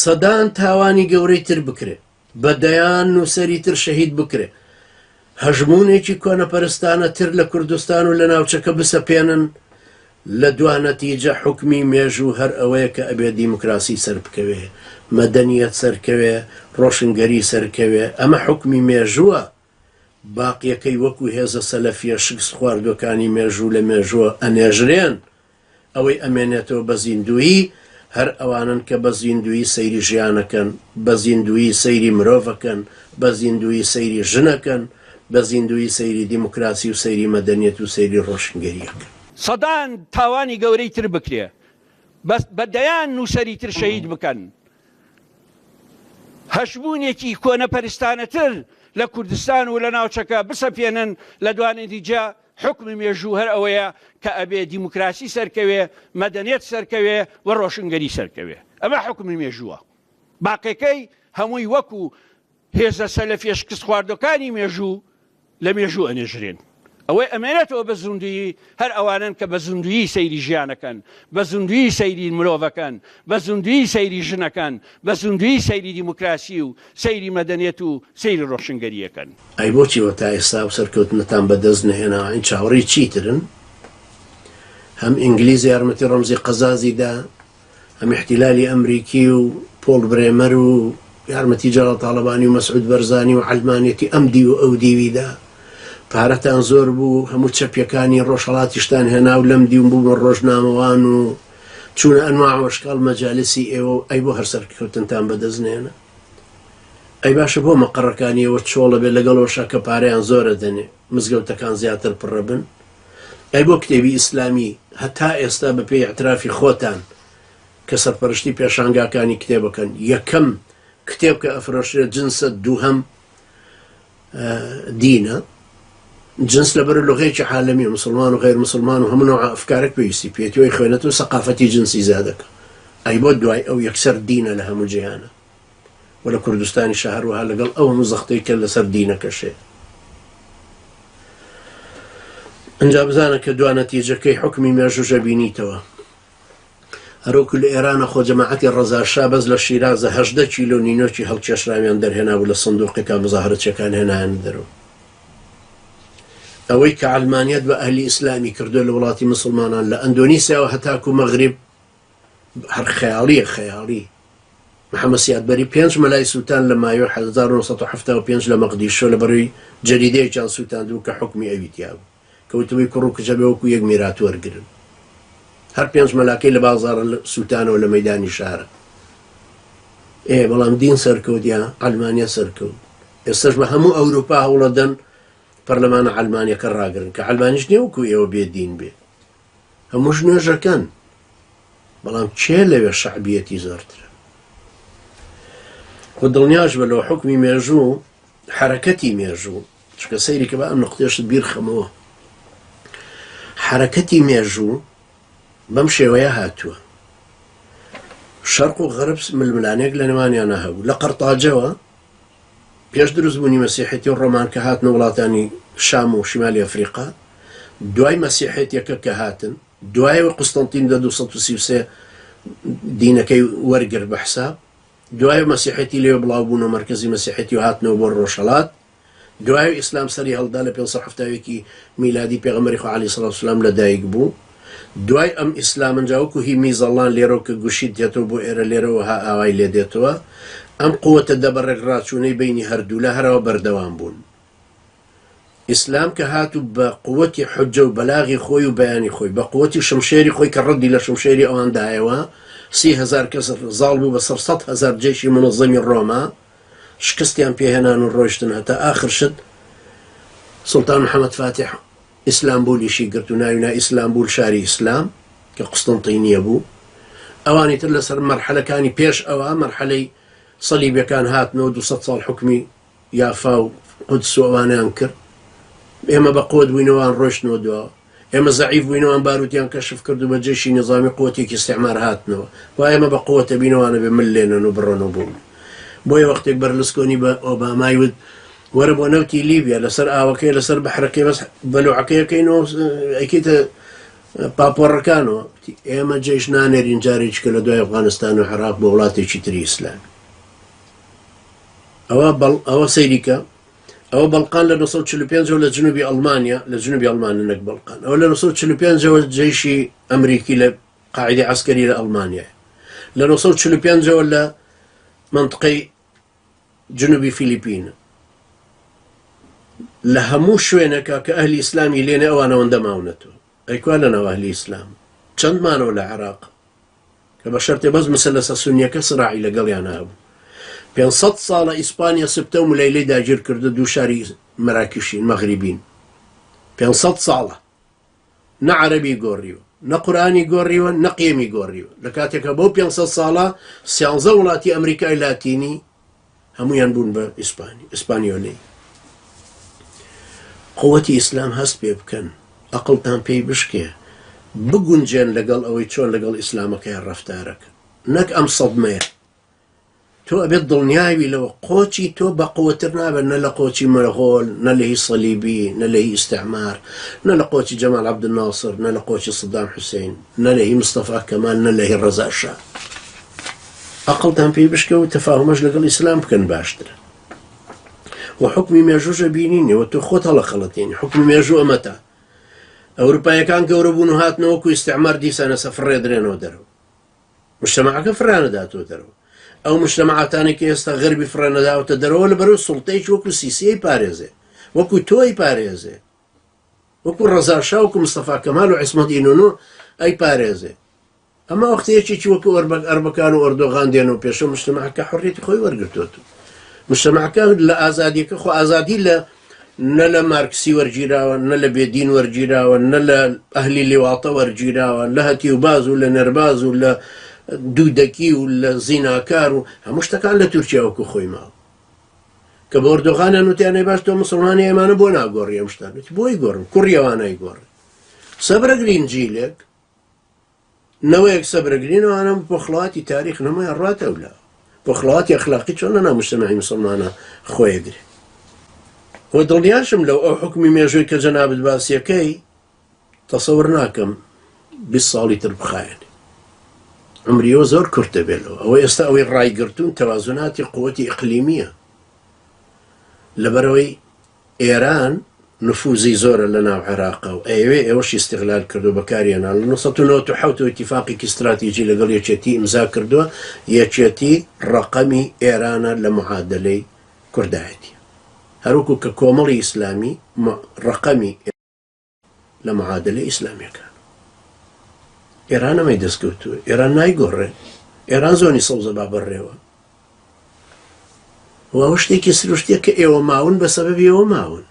سەدان تاوانی گەورەی تر بکرێ، بە دەیان نووسەری تر شەهید بکرێ، هەژموونێکی کۆنەپەرستانە تر لە کوردستان و لە ناوچەکە بسەپێنن، لە دوا نەتیجە حوکمی مێژوو هەر ئەوەیە کە ئەبێ دیموکراسی سەربکەوێ، مەدەنیەت سەرکەوێ، ڕۆشنگەری سەرکەوێ، ئەمە حوکمی مێژووە، باقیەکەی وەکو هێزە سەلەفیە شکستخواردووەکانی مێژوو لە مێژووە ئەنێژرێن، ئەوەی ئەمێنێتەوە بە زیندوویی هەر ئەوانەن کە بە زیندوویی سەیری ژیانەکەن، بە زیندوویی سەیری مرۆڤەکەن، بە زیندوویی سەیری ژنەکەن، بە زیندوویی سەیری دیموکراسی و سەیری مەدەنیەت و سەیری ڕۆشنگەریەکەن. سەدان تاوانی گەورەی تر بکرێ، بە دەیان نووسەری تر شەهید بکەن، هەژموونێکی کۆنەپەرستانەتر لە کوردستان و لە ناوچەکە بسەپێنن، لە دوانەتیجە حوکمی مێژوو هەر ئەوەیە کە ئەبێ دیموکراسی سەرکەوێ، مەدەنیەت سەرکەوێ و ڕۆشنگەری سەرکەوێ. ئەمە حوکمی مێژووە. باقیەکەی هەمووی وەکو هێزە سەلەفیە شکستخواردوەکانی مێژوو لە مێژوو ئەنێژرێن. ئەوەی ئەمێنێتەوە بە زیندوویی هەر ئەوانەن کە بە زیندوویی سەیری ژیانەکەن، بە زیندوویی سەیری مرۆڤەکەن، بە زیندوویی سەیری ژنەکەن، بە زیندوویی سەیری دیموکراسی و سەیری مەدەنیەت و سەیری ڕۆشنگەرییەکەن. ئەی بۆچی وە تا ئێستا ئەو سەرکەوتنەتان بە دەست نەهێناوە ئەی چاوەڕێی چیترن؟ هەم ئینگلیز یارمەتی ڕەمزی قەزازی دا هەم ئیحتیلالی ئەمریکی و پۆڵ برێمەر و یارمەتی جەلال تاڵەبانی و مەسعود بەرزانی و عەلمانیەتی ئەم دیو و ئەو دیوی دا پارەتان زۆر بوو هەموو چەپیەکانی ڕۆژهەڵاتیشتان هێنا و لەم دیوم بوومە ڕۆژنامەوان و چوونە ئەنواع و ئەشکاڵ مەجالسی ئێوە و ئەی بۆ هەر سەرکەوتنتان بەدەست نێنا؟ ئەی باشە بۆ مەقەڕەکانی ئێوە چۆڵە بێت لەگەڵ ئەوەشا کە پارەیان زۆرە دەنێ مزگەوتەکان زیاتر پڕە بن؟ ئەی بۆ کتێبی ئیسلامی هەتا ئێستا بە پێی ئیعترافی خۆتان کە سەرپەرشتی پێشانگاکانی کتێبەکەن یەکەم کتێب کە ئەفرۆشرێت جنسە دووهەم دینە جنس لەبەر لغەیەکی عالەمیە مسلمان و غیر مسلمان و هەموو نوع ئەفکارێک پێویستی پێیەتی وەی خوێنێت و سەقافەتی جنسی زیادەکە ئەی بۆ دوای ئەو یەکسەر دینە لە هەموو جیهانە و لە کوردستانیشا هەروەها لەگەڵ ئەو هەموو زەختەی کە لەسەر دینەکەشێ ئەجا بزانە کە دوا نەتیجەکەی حکمی مێژوژە بینیتەوە هەروەکو لە ئێرانە خۆ جەماعەتی ڕەزا شا بەس لە شیرازە 18 کیلۆ نینۆکی هەڵکێشراویان دەرهێنابوو لە سندوقێکا مزاهرەچیەکان هێنایانە دەرەوە. ئەوەی کە عەلمانیەت بە ئەهلی ئیسلامی کردووە لە وڵاتی مسوڵمانان لە ئەندۆنیسیاوە هەتاکو مەغریب هەر خەیاڵیە خەیاڵی. محەمەد سیاد بەری پێنج مەلای سووتان لە مایۆ 1975 لە مەقدیشۆ لە بەرەی جەریدەیەکیان سووتاندبوو کە حوکمی ئەوی تیابوو. کە وتبووی کوڕ و کچ ئەبێ وەکوو یەک میرات وەرگرن. هەر پێنج مەلاکەی لە بازاڕە سووتانەوە لە مەیدانی شارە. ئێ بەڵام دین سەرکەوت یا عەلمانیەت سەرکەوت؟ ئێستەش بە هەموو ئەوروپا هەوڵەدەن پەرلەمانە عەلمانیەکە ڕاگرن کە عەلمانیش نیە وەکوو ئێوە بێ دین بێ. هەمووش نوێژەکەن. بەڵام کێ لەوێ شەعبیەتی زۆرترە؟ خۆ دڵنیاش بە لەوە حوکمی مێژوو حەرەکەتی مێژوو چونکە سەیری کە با ئەم نوقتەیەشت بیر خەمەوە حەرەکەتی مێژوو بەم شێوەیە هاتووە شەرق و غەرب ململانێک لە نێوانیانە هەبوو لە قەرتاجەوە پێش دروستبوونی مەسیحێتی و ڕۆمان کە هاتنە وڵاتانی شام و شیمالی ئەفریقا دوای مەسیحێتیەکە کە هاتن دوایەوە قوستەنتین لە 233 دینەکەی وەرگر بە حساب دوای مەسیحێتی لەوێ بڵاو بوونەوە مەرکەزی مەسیحێتی و هاتنەوە بۆ ڕۆژهەڵات دوای ئیسلام سەری هەڵدا لە 571 میلادی پێغەمبەری خوا عەلەیهی سڵاو سلام لە دایک بوو دوای ئەم ئیسلام ئەنجا وەکو هی میزەڵان لێرەوە کە گوشیت دێتەوە بۆ ئێرە لێرەوە ها ئاوای لێ دێتەوە ئەم قوتە دەبەڕێک ڕاچوونەی بینی هەردوولا هەرەوە بەردەوام بوون ئیسلام کە هات و بە قوتی حوججە و بەلاغی خۆی و بەیانی خۆی، بە قوتی شمشێری خۆی کە ڕەدی لە شمشێری ئەوان دایەوە، 30,000 کەس زاڵ بوو بەسەر 100,000 جەیشی مونەزەمی ڕۆما، شکستیان پێ هێنان و ڕۆیشتن هەتا ئاخر شت سوڵتان محەمەد فاتیح ئیسلامبولیشی گرت و ناوی نا ئیسلامبول شاری ئیسلام کە قوستنتینیە بوو. ئەوانی تر لەسەر مەرحەلەکانی پێش ئەوە مەرحەلەی سەلیبیەکان هاتنەوە 200 ساڵ حوکمی یافا و قودس و ئەوانەیان کرد ئێمە بە قوت بووینەوە ئەوان ڕۆیشتنەوە دواوە ئێمە زەعیف بووینەوە ئەوان باروتیان کەشف کرد و بە جەیشی نیزامی قوتێکی ئیستعمار هاتنەوە وا ئێمە بە قوتە بینەوە ئەوانە بێ مل لێنەن و بڕۆنەوە بۆ بۆیە وەختێک بەرلسکۆنی بە ئۆبامای وت وەرە بۆ نەوتی لیبیا لەسەر ئاوەکەی لەسەر بەحرەکەی بەس بەلوعەکەیەکەینەوە ئەیکەیتە. پاپۆڕەکانەوە، وتی ئێمە جەیش نانێرین جارێکی کە لە دوای ئەفغانستان و عێراق بۆ وڵاتێکی تری ئیسلامی. ئەوە بەڵ ئەوە سەیری کە ئەوە بەڵقان لە 1945 ەوە لە جنوبی ئەڵمانیا لە جنوبی ئەڵمانیا نەک بەڵقان ئەوە لە 1945 ەوە جەیشی ئەمریکی لە قاعدەی عەسکەری لە ئەڵمانیایە لە 1945 ەوە لە منطقەی جنوبی فیلیپین لە هەموو شوێنەکە کە ئەهلی ئیسلامی لێنێ ئەوان ئەوەندە ماونەتەوە ئەی کوا لەناو ئەهلی ئیسلام چەند مانەوە لە عێراق کە بە شەرتێ بەس مسەلەسە سونیەکە سراعی لەگەڵیان هەبوو 500 ساڵە ئیسپانیا سبتە و ملەیلەی داگیر کردو دوو شاری مەراکشین مەغریبین 500 ساڵە نە عەرەبی گۆڕیوە، نە قورئانی گۆڕیوە، نە قیەمی گۆڕیوە، لە کاتێکا بەو 500 ساڵە سیانزە وڵاتی ئەمریکای لاتینی هەموویان بوون بە ئیسپانی، ئیسپانیۆلی. قوتی ئیسلام هەست پێ بکەن، ئەقڵتان پێی بشکێ، بگونجێن لەگەڵ ئەوەی چۆن لەگەڵ ئیسلامەکەیان ڕەفتارەکەن، نەک ئەم سەدمەیە. تۆ ئەبێت دڵنیاوی لەوە قۆچی تۆ بەقوەتر نابێت نە لە قۆچی مەغۆل نە لە هی سەلیبی نە لە هی ئیستعمار نە لە قۆچی جەمال عەبدولناسر نە لە قۆچی سەدام حوسین نە لە هی مستەفا کەمال نە لە هی ڕەزا شا ئەقڵتان پێی بشکە و تەفاهمەش لەگەڵ ئیسلام بکەن باشترە و حکمی مێژووشە بینینەوە تۆ خۆت هەڵەخەڵەتێنی حکمی مێژوو ئەمەتە ئەوروپایەکان گەورە بوون و هاتنەوەکو ئیستعمار دیسانە سەفڕێدرێنەوە دەرەوە مجتەمەعەکە فڕێیانەداتەوە دەرەوە. ئەو مجتەمەعاتانەی کە ئێستا غەربی فڕێ نەداوەتە دەرەوە لە بەرەو سوڵتەیەکی وەکو سیسی ئەیپارێزێ، وەکو تۆ ئەیپارێزێ، وەکو ڕەزا شا، وەکو مستەفا کەمال و عیسمەت ئینۆنۆ ئەیپارێزێ. ئەمە وەختی یەکێکی وەکو ئەربەک ئەربەکان و ئەردۆغان دێنەوە پێشەوە مجتەمەعەکە حڕیەتی خۆی وەرگرتووەتەوە. مجتەمەعەکە لە ئازادیەکە خۆ ئازادی لە نە لە مارکسی وەرگیراوە، نە لە بێدین وەرگیراوە، نە لە ئەهلی لیواطە وەرگیراوە، لە هەتیوباز و لە نێرباز و لە دوودەکی و لە زیناکار و هەموو شتەکان لە تورکیا وەکو خۆی ماوە. کە بە ئۆردوغانیان وتیان ئەی باش تۆ مسوڵمانی ئێمانە بۆ ناگۆڕی ئەم شتانە؟ وتی بۆی گۆڕم، کوڕی ئەوانە ئەیگۆڕن. سەبرەگرین جیلێک نەوەیەک سەبرەگرین ئەوانە پۆخڵەواتی تاریخ نەمایان ڕاتە ئەولا پۆخڵەواتی ئەخلاقی چۆن لەناو مجتەمەعی مسلمانە خۆیەگرێ و دڵنیاشم لەو ئەو حکمی مێژووی کە جەنابت باسیەکەی تەسەور ناکەم 20 ساڵی تر بخایەنێ عمریەوە زۆر کورت دەبێتەوە ئەوە ئێستا ئەوەی ڕایگرتوون تەوازناتی قوتی ئیقلیمیە لەبەرەوەی ئێران نفوزی زۆرە لە ناو عێراقا و ئەیەوێ ئێوەشی ئیستغلال کردوە بەکاری هێنا لە 997 ەوە ئیتیفاقێکی ستراتیجی لەگەڵ یەکێتی ئیمزا کردوە یەکێتی ڕەقەمی ئێرانە لە معادەلەی کوردایەتی هەروەکو کە کۆمەڵی ئیسلامی ڕەقەمی لە معادلەی ئیسلامیەکان ئێران ئەمەی دەستکەوتووە ئێران نایگۆڕێ ئێران زۆنی سەوزە با بەڕێوە و ئەوە شتێکی سروشتیە کە ئێوە ماون بە سەبەبی ئێوە ماون.